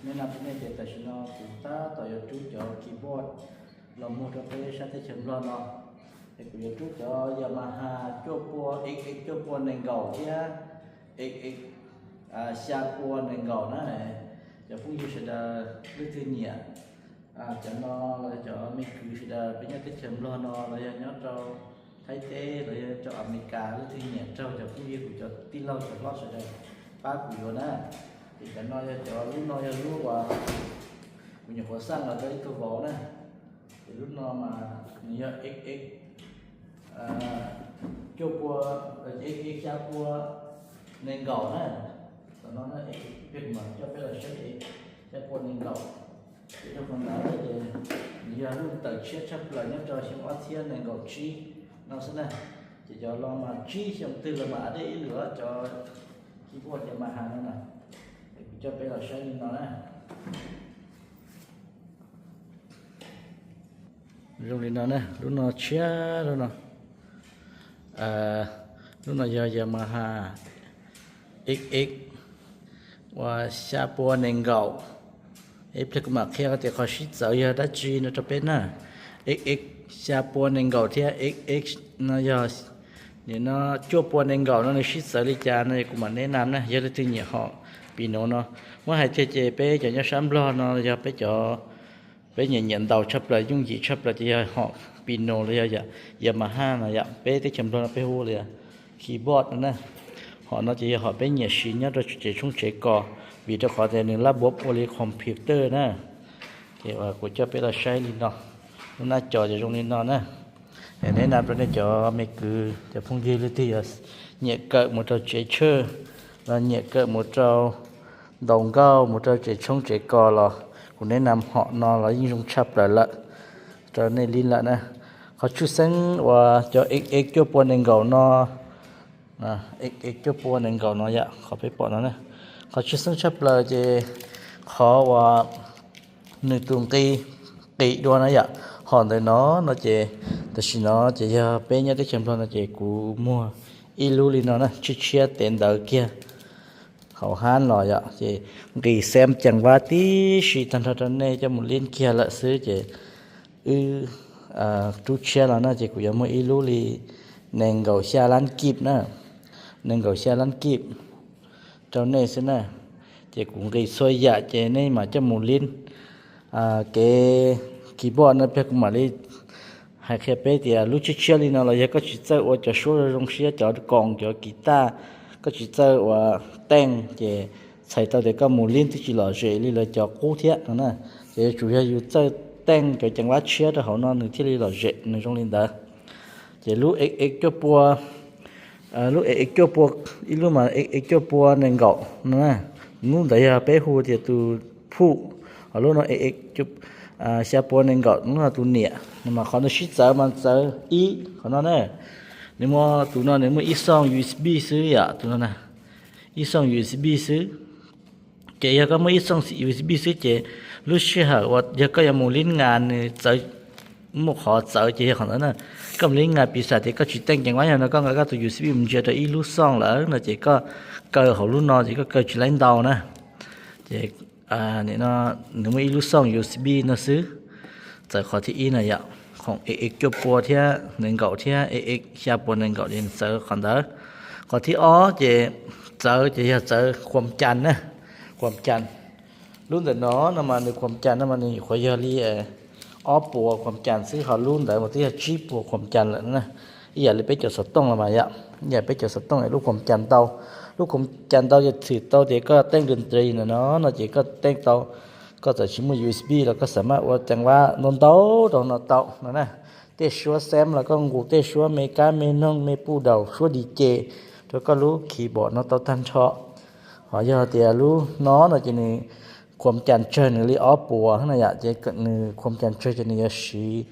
Neb na, nej tias tam sim no kuv tab tom yuav rub cov keyboard los muag rau peb sab teb chaws Nplog no, es kuv yuav rub cov Yamaha cuaj pua, X X cuaj pua nees nkaum thiab X X xya pua nees nkaum na. Cov phooj ywg sawv daws leej twg nyiam cov no los yog cov me kwv sawv daws peb nyob teb chaws Nplog no los yog nyob rau Thaib teb los yog rau Amelikas, leej twg nyiam raug cov phooj ywg kuv cov tij laug cov hlob sawv daws pab kuv yuav na. Ces cov no yog cov, lub no yog lub uas kuv nyuam qhuav xaj los rau ib tug vauv na. Ces lub no mas nws yog X X cuaj pua, X X xya pua nees nkaum na. Tam no na, peb mam coj peb los saib X X xya pua nees nkaum. Ces rau qhov ntawd ces nws yog lub tawm tshiab tshaj plaws nyob rau xyoo ob txhiab nees nkaum tsib no xwb na. Ces cov los mas tsib xyoo twg los mas a dej ib lwm cov keyboard Yamaha no na. Kuv coj peb los saib li no na. Zoo li no na, lub no tshiab lub no. Lub no yog Yamaha X X uas xya pua nees nkaum. Ib pliag kuv mam qhia tias qhov sib txawv yog dab tsi no rau peb na. X X xya pua nees nkaum thiab X X no yog, nim no cuaj pua nees nkaum no nws sib txawv li cas no kuv mam neb nam na, yog leej twg nyiam hom pis no no. Muab hais tiag ces peb cov nyob sab Nplog no yog peb cov, peb nyiam nyiam ntaus tshaj plaws, yooj yim tshaj plaws ces yog hom pis no los yog Yamaha no yom. Peb teb chaws Nplog no peb hu li keyboard no na. Hom no ces yog hom peb nyiam siv nyob rau tsev tshoob tsev kos, vim rau qhov tias nws lab npuav ua li computer na. Ces kuv coj peb los saib li no, lub nab co ces zoo li no na. Neb nam rau nej cov me kwv cov phooj ywg leej twg yog nyiam kawm mus rau tsev tshaj, los nyiam kawm mus rau ntaus nkauj, mus rau tsev tshoob tsev kos los kuv neb nam hom no los yeej zoo tshaj plaws lawm rau nej li lawm na. Qhov tshwj xeeb uas cov X X cuaj pua nees nkaum no, X X cuaj pua nees nkaum no yom, qhov peb pom no na, qhov tshwj xeeb tshaj plaws ces qhov uas nws tus nqi qis dua na yom. Hom ntawm no no ces tam sim no ces yog peb nyob teb chaws Nplog no ces kuv muag ib lub li no na, tshiab tshiab tes ntawd kiag hauv hab los yom. Ces nqis xem ceem vab tib si tag nrho rau nej coj mus lib kiag lawm xwb ces wb rub tshiab los na ces kuv yuav muag ib lub li nees nkaum xya lab kib na, nees nkaum xya lab kib rau nej xwb na. Ces kuv nqis txhua yam ces nej mam coj mus lib. Kev keyboard no pliag kuv mam li hais qhia peb tias lub tshiab tshiab li no los yog koj tsis txawj ua cov suab zoo zoo siab, cov koos cov kiv taj, koj tsis txawj ua teej ces txhais tau tias koj mus lib twb tsis lom zem li lawv cov qub thiab no na. Ces yuav tsum yog yus txawj teej cov ceev vab tshiab rau hauv no nws thiaj li lom zem, nws zoo li ntawd. Ces lub X X cuaj pua, lub X X cuaj pua, ib lub mas X X cuaj pua nees nkaum no na. Lub ntawd yog peb hu tias tus phuj, ho lub no X X xya pua nees nkaum no tus niam no mas qhov nws sib txawv mas txawv ib qhov no na. Nws muaj tus no nws muaj ib xooj U S B xwb yom, tus no na, ib xooj U S B xwb. Ces yog koj muaj ib xooj U S B xwb ces lub sij hawm uas yog koj yuav mus lib nga nws txawv, muaj qhov txawv ces yog qhov ntawd na. Koj mus lib nga piv xam tias koj tsis teej ceev vab yog no koj nqa koj tus U S B mus ntsia rau ib lub xooj lawm no ces koj kaw hauv lub no ces koj kaw tsis laib ntau na. Ces nws muaj ib lub xooj U S B no xwb. Txawv qhov thib ib no yom, khoom X X cuaj pua thiab nees nkaum thiab X X xya pua nees nkaum ces txawv qhov ntawd. Qhov thib ob ces txawv ces yog txawv khuam cas na, khuam cas. Lub ntawm no no mas nws khuam cas no mas nws nyuam qhuav yog li ob puas khuam cas xwb, ho lub ntawd mas twb yog tsib puas khuam cas lawm na. Ib yam li peb cov xov tooj los mas yom, ib yam peb cov xov tooj lub khuam cas ntau, lub khuam cas ntau ces txhwm tau tias koj teej doo ntawm no no ces koj teej tau. Koj txawm tsis muaj U S B los koj xam maj ua ceev vab ntau ntau rau no tau no na. Tej suab xeeb los koj nqus tej suab me kab me noog me puj daus suab di ce rau koj lub keyboard no tau tag nrho. Ho yog tias lub no no ces nws khuam cas tsawg nws li ob puas no yom, ces nws khuam cas tsawg ces nws yuav siv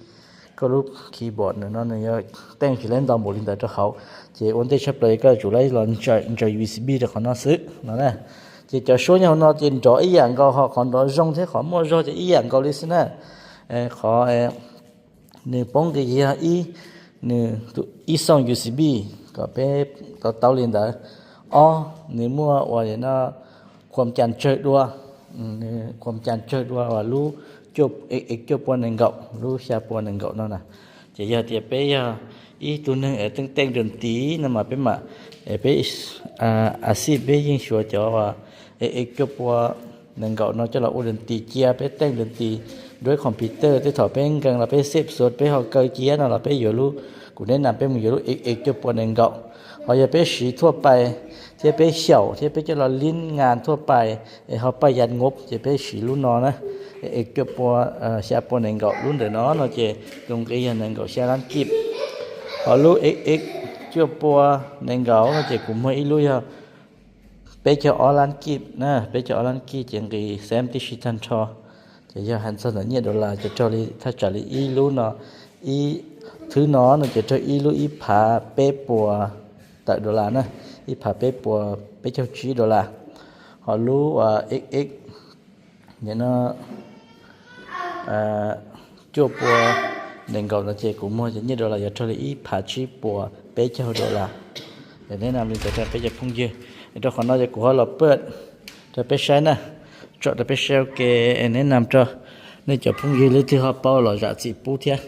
koj lub keyboard no nws yuav teej tsis laib ntau npaum li ntawd rau hauv. Ces ua ntej tshaj plaws koj yuav tsum laib los ntsaws U S B rau qhov no xwb no na. Ces cov suab nyob hauv no ces nrov ib yam nkaus, ho qhov nrov zoo thiab qhov muaj zog ces ib yam nkaus li xwb na. Qhov nws poob nqis yog ib, nws ib xooj U S B, kom peb to taub li ntawd. Ob, nws muaj ua no ความจำ tsawg dua, nws ความจำ tsawg dua uas lub cuaj, cuaj pua nees nkaum, lub xya pua nees nkaum no na. Ces yog tias peb yog ib tug neeg es teej teej dab tis no mas peb mam, peb, a xij peb yeej xyuas cov uas cuaj pua nees nkaum no coj los ua dab tis cia, peb teej dab tis dua computer, tej thaum peb nkees los peb xej xuav peb ho kaw cia no los peb yuav lub, kuv neb na peb mus yuav lub cuaj pua nees nkaum. Ho yog peb siv thuaj pais thiab peb xyaum thiab peb coj los lib nas thuaj pais es ho paj yas ngob ces peb siv lub no na, cuaj pua, xya pua nees nkaum. Lub ntawm no no ces tus nqi yog nees nkaum xya lab kib. Ho lub cuaj pua nees nkaum no ces kuv muag ib lub yog peb caug ob lab kib na, peb caug ob lab kib ces nqi xeeb tib si tag nrho. Ces yog hais txog ntawm nyiaj dollar ces raug li thaj tsam li ib lub no, ib thwb no no ces raug ib lub ib phav peb puas tawm dollar na, ib phav peb puas peb caug tsib dollar. Ho lub xx no cuaj pua nees nkaum no ces kuv muag ces nyiaj dollar yog raug li ib phav tsib puas peb caug dollar. Neb nam li ntawd rau peb cov phooj ywg. Rau qhov no ces kuv ho los paj rau peb saib na, tsom rau peb saib ua ke, neb nam rau nej cov phooj ywg leej twg ho paub los zam txim pub thiab.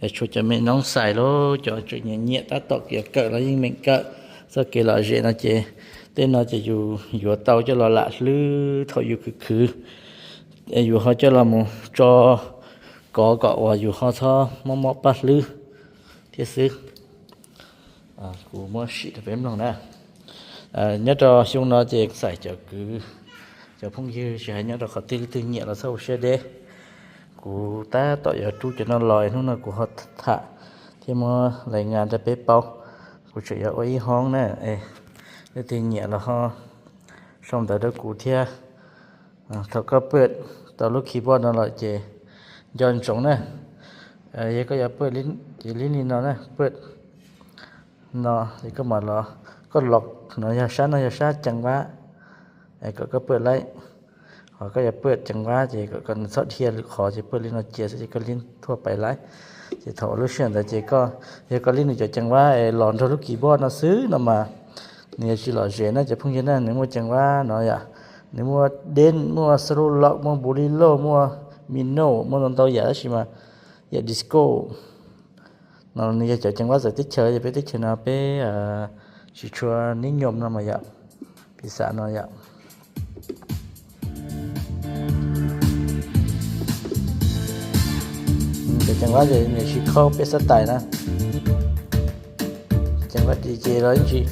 Tshuav cov me noob xais los cov tseem nyiam nyiam tab tom yuav kawm los yeej meem kawm. Txoj kev lom zem no ces tej no ces yus yuav tau coj los lam hlwb thaum yus khwv khwv, yus ho coj los mus tso kov kom uas yus ho txhob mob mob paj hlwb thiab xwb. Kuv muab sim rau peb mloog na. Nyob rau xyoo no ces xais cov kwv, cov phooj ywg tsis hais nyob rau qhov twg leej twg nyiam los txhob ua siab deb. Kuv tab tom yuav rub cov no los, hnub no kuv ho tham thiab muab lais ngas rau peb paub. Kuv tseem yuav ua ib hoob na, leej twg nyiam los ho sau ntawv rau kuv thiab. Thaum koj paj tau lub keyboard no lawm ces nco ntsoov na, yog koj yuav paj ces lib li no na, paj no es koj mam los, koj los no yog sab no yog sab ceev vab, kom koj paj laib. Ho koj yuav paj ceev vab ces kom nws txhob dhia lwm qhov ces paj li no cia xwb ces koj lib thuaj pais laib. Ces thaum lub sij hawm ntawd ces koj, yog koj lib nws cov ceev vab es los nrog lub keyboard no xwb no mas nws yuav tsis lom zem na cov phooj ywg na. Nws muaj ceev vab no yom, nws muaj dance, muaj solo, muaj bolero, muaj minor, muaj ntau ntau yam tab sis mas yam disco no nws yog cov ceev vab txawv teb chaws, yog peb teb chaws no peb tsis tshua nib nyom no mas yom, piv xam no yom. Cov ceev vab ces nws tsis khaub peb xab tais na. Ceev vab DJ los yeej tsis,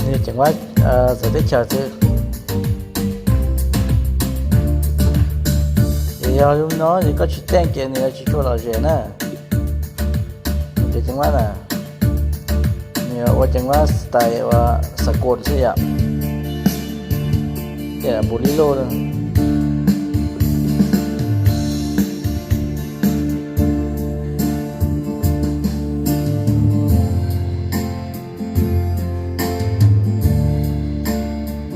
nws yog ceev vab txawv teb chaws xwb. Ces yog li no ces koj tsis teej ces nws yuav tsis tshua lom zem na. Cov ceev vab na, nws ua ceev vab style ua sacon xwb yom. Tias bolero na.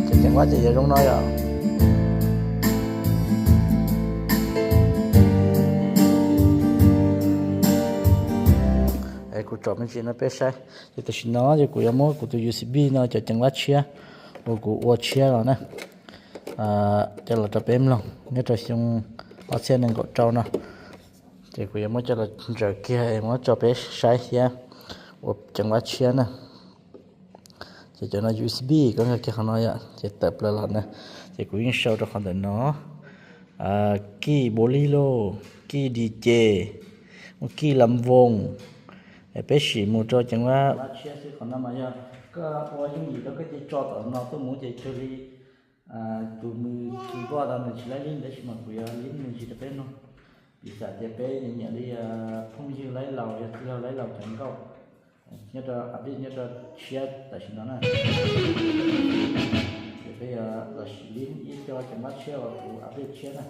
Ces ceev vab ces yog zoo no yom. Kuv tsom me ntsis no peb saib. Ces tam sim no ces kuv yuav muab kuv tus U S B no cov ceev vab tshiab uas kuv ua tshiab los na, coj los rau peb mloog nyob rau xyoo ob txhiab nees nkaum rau no. Ces kuv yuav muab coj los ntsaws kiag es muab tso peb saib thiab ua ceev vab tshiab na. Ces cov no U S B koj nkag kiag qhov no yom, ces tawm plaws los na. Ces kuv yeej sau rau qhov ntawm no, kij bolero, kij DJ, muaj kij lam voos. Peb sim mus rau ceev vab tshiab xwb. Qhov no mas yog koj ua yooj yim rau koj ces tso tom no tuaj mus ces cuag li tus mus keyboard no nws tsis laib lib tab sis mas kuv yuav lib me ntsis rau peb mloog. Piv xam tias peb nyiam li phooj ywg laib laus, yog tij laug laib laus cov nkauj nyob rau update nyob rau tshiab tam sim no na. Ces peb yuav los sim lib ib co ceev vab tshiab uas kuv update tshiab na.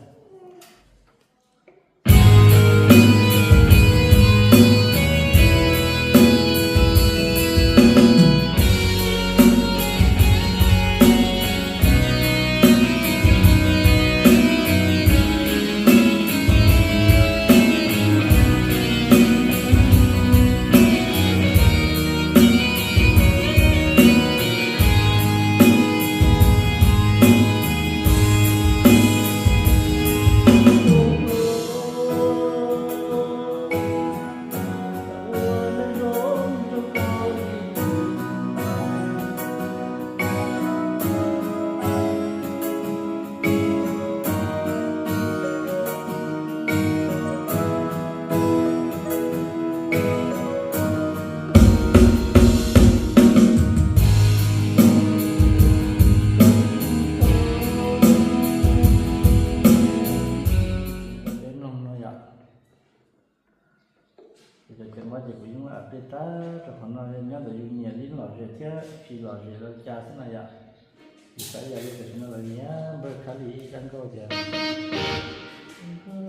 Rab rau qhov no nyob ntawm yus nyiam li lom zem thiab tsis lom zem los li cas xwb na yom. Yus xav yam li tam sim no los nyiam npawg Khab Lis ib zaj nkauj tias, nkauj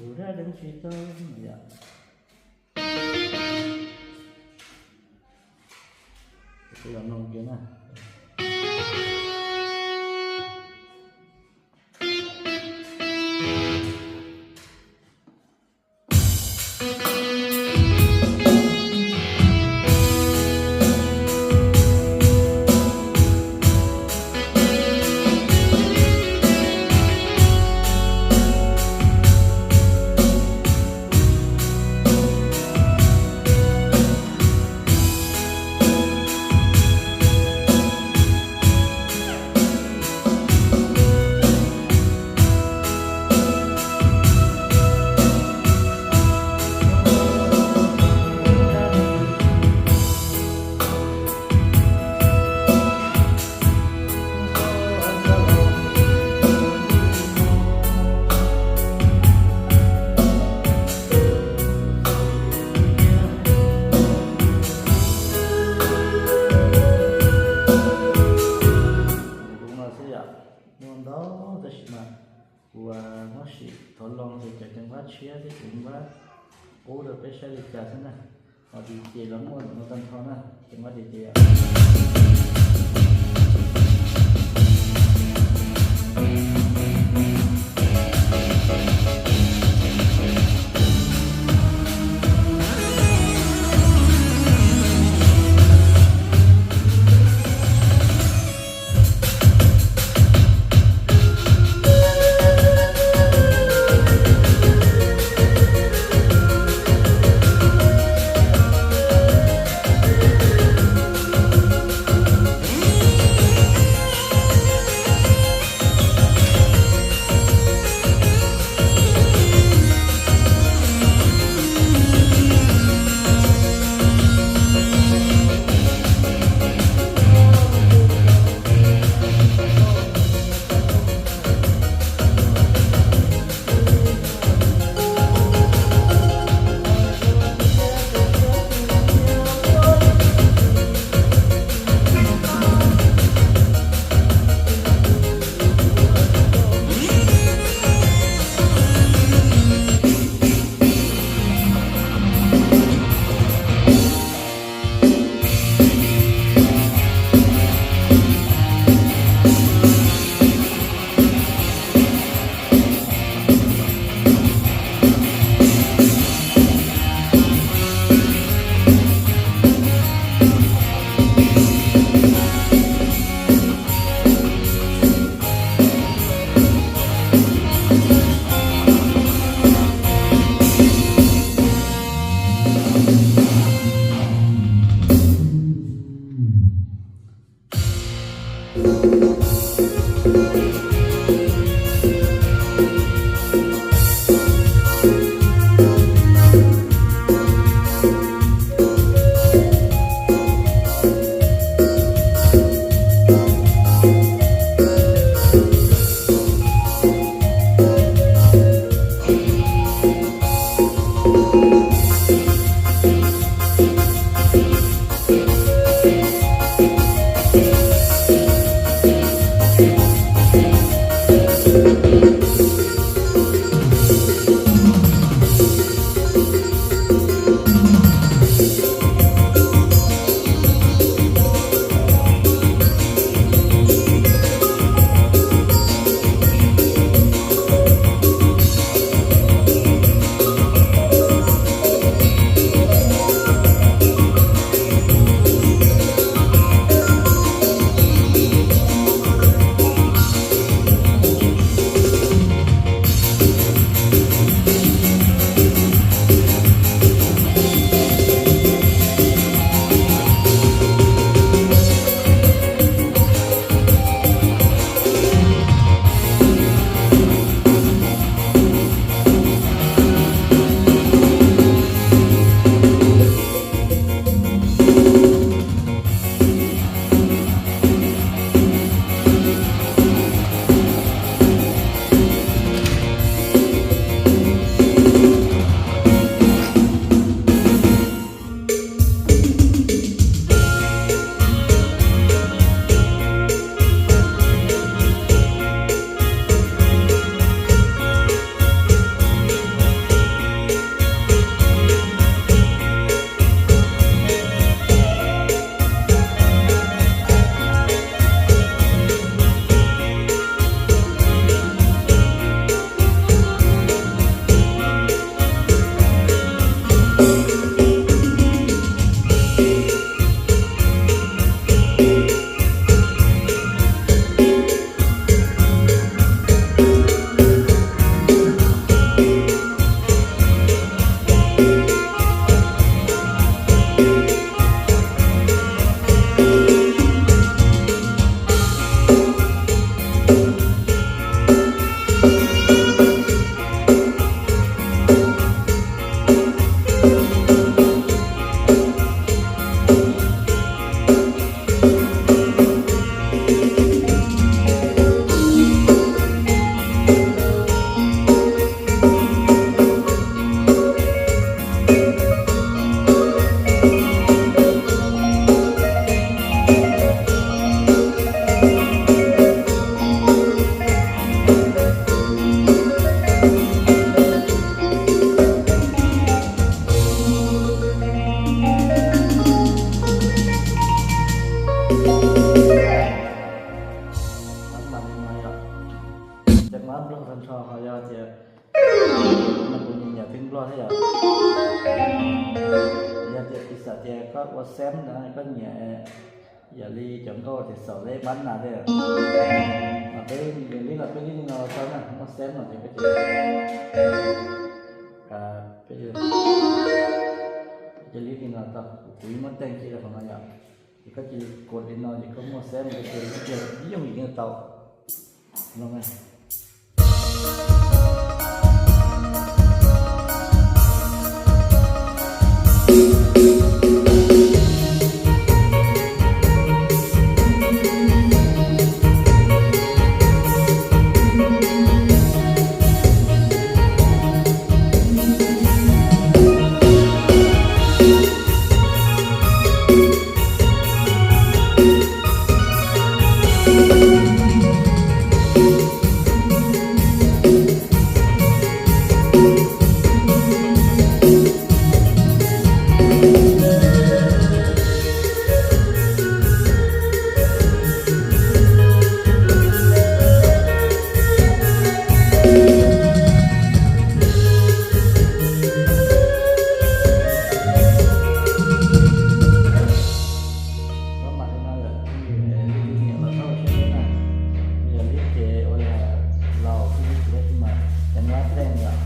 ua rab deev tsis tau no yom. Peb los mloog kiag na. Tus no xwb yom, muaj ntau tab sis mas kuv muab sim thov loo ces cov ceev fab tshiab thiab ceev fab qub rau peb saib li cas xwb na. Ho dim ces los muaj ntawm no tag nrho na, ceev fab dim ces Mab nplog tag nrho ho yog tias kuv nyiam nyiam phej nplog thiab yom. Yog tias piv xam tias koj ua xeeb na koj nyiam, yam li cov nkauj tias xaum leb mab nas thiab. Mas peb li los peb li no tau na, muaj xeeb no ces peb, peb cia li li no tau, kuv yeej muab teej kiag rau qhov no yom. Ces koj cia li kod li no ces koj muaj xeeb no ces yooj yim yeej tau no. Maj mam li no yom, li tus niam los txhob ua siab deb na. Yog li ces ua li laus xwb, ib txhis dab tsi mas ceev vab teej yom.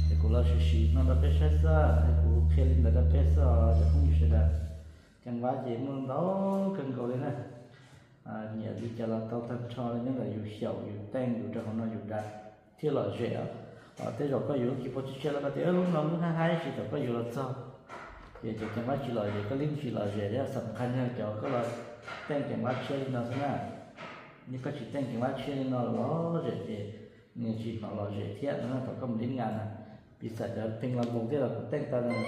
Ces kuv los sim sim no rau peb saib xwb, kuv qhia li ntawd rau peb xwb os cov phooj ywg sawv daws. Ceev vab ces muaj ntau kawg nkaus li na. Nyiam li cas los tau tag nrho li, nyob ntawm yus xyaum yus teej yus rau hauv no yus da thiaj lom zem os. Tej zaum koj yuav lub kis pos tshiab tshiab los koj tias lub no lub haib haib tsis tau koj yuav los txog, ces cov ceev vab tsis lom zem, koj lib tsis lom zem thiab. Xam khas yog cov koj los teej ceev vab tshiab li no xwb na. Yog koj tsis teej ceev vab tshiab li no los zem ces nws tsis hnov lom zem thiab no na. Thaum koj mus lib ngas na, piv xam cov phej los nkoos thiab los kuv teej tau no.